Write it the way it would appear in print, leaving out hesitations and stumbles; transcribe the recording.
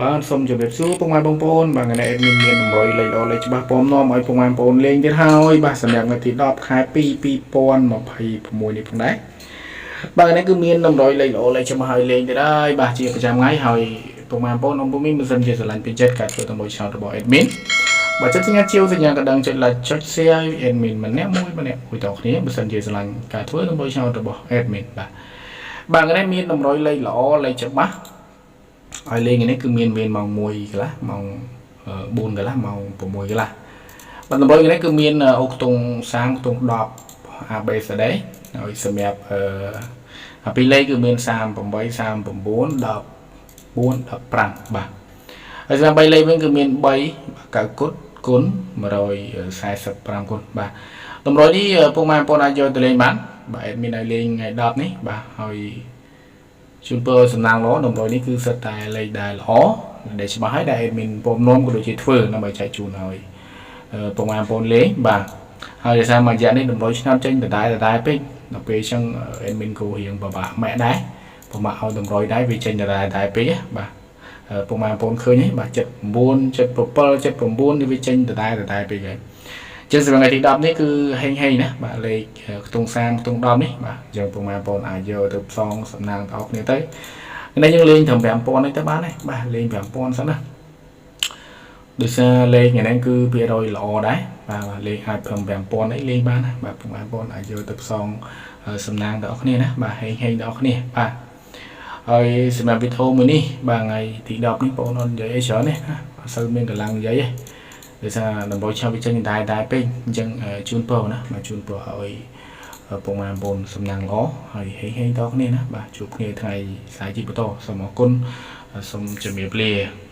បាទសូមជម្រាបសួរពុកម៉ែបងប្អូនបាទថ្ងៃនេះ admin មានតម្រុយលេខល្អលេខច្បាស់ពំនាំឲ្យពុកម៉ែបងប្អូនលេងទៀតហើយបាទសម្រាប់ថ្ងៃទី10ខែ2 2026នេះផងដែរបាទថ្ងៃនេះគឺមានតម្រុយលេខល្អលេខច្បាស់ឲ្យលេងទៀតហើយបាទជាប្រចាំថ្ងៃហើយពុកម៉ែបងប្អូនអ៊ំពូមីងមិនសិនជាស្រឡាញ់ពេញចិត្តការធ្វើតម្រុយឆ្នោតរបស់ admin បាទចុចសញ្ញាជាវសញ្ញាកណ្ដឹងចុច like ចុច share ឲ្យ admin ម្នាក់មួយម្នាក់មួយតគ្នាបើសិនជាស្រឡាញ់ការធ្វើតម្រុយឆ្នោតរបស់ admin បាទបាទថ្ងៃនេះមានតម្រុយលេខល្អលេខច្បាស់ ឲ្យលេងនេះគឺមានវេនម៉ោង1កន្លះម៉ោង4កន្លះម៉ោង6កន្លះបាទតម្រុយនេះគឺមានអូខ្ទង់30ខ្ទង់10 A B C D ហើយសម្រាប់អឺអាពីរលេខគឺមាន38 39 14 15បាទហើយសម្រាប់3លេខវិញគឺមាន3កៅគុតគុណ145គុណបាទតម្រុយនេះពុកម៉ែបងប្អូនអាចយកទៅលេងបានបាទ admin ឲ្យលេងថ្ងៃ10នេះបាទហើយជូនពរសំណាងល្អតម្រុយនេះគឺសិតតែលេខដែលល្អដែលច្បាស់ហើយដែល admin ពំនាំក៏ដូចជាធ្វើដើម្បីចែកជូនឲ្យពុកម៉ែបងប្អូនលេងបាទហើយដោយសារមួយរយៈនេះតម្រុយឆ្នាំចេញដដែលដដែលពេកដល់ពេលអញ្ចឹង admin ក៏រៀងពិបាកម៉ាក់ដែរពិបាកឲ្យតម្រុយដែរវាចេញដដែលដដែលពេកបាទពុកម៉ែបងប្អូនឃើញទេបាទ79 77 79វាចេញដដែលដដែលពេកហើយចឹងសម្រាប់ថ្ងៃទី10នេះគឺហេងហេងណាបាទលេខខ្ទង់30ខ្ទង់10នេះបាទអញ្ចឹងពុកម៉ែបងប្អូនអាចយកទៅផ្សងសំណាងបងប្អូនគ្នាទៅនេះយើងលេងត្រឹម5000នេះទៅបានទេបាទលេង5000សិនណាដោយសារលេខថ្ងៃនេះគឺភាគរយល្អដែរបាទលេខអាចត្រឹម5000នេះលេងបានណាបាទពុកម៉ែបងប្អូនអាចយកទៅផ្សងសំណាងដល់គ្នាណាបាទហេងហេងដល់គ្នាបាទហើយសម្រាប់វីដេអូមួយនេះបាទថ្ងៃទី10នេះបងប្អូនអត់និយាយអីច្រើនទេណាអត់សូវមានកម្លាំងនិយាយទេដោយសារតម្រុយឆាប់វាចេញតែតែពេកអញ្ចឹងជូនពរណាបាទជូនពរឲ្យពុកម៉ែបងប្អូនសំណាងល្អហើយហេងហេងតគ្នាណាបាទជួបគ្នាថ្ងៃស្អែកទីបន្តសូមអរគុណសូមជម្រាបលា។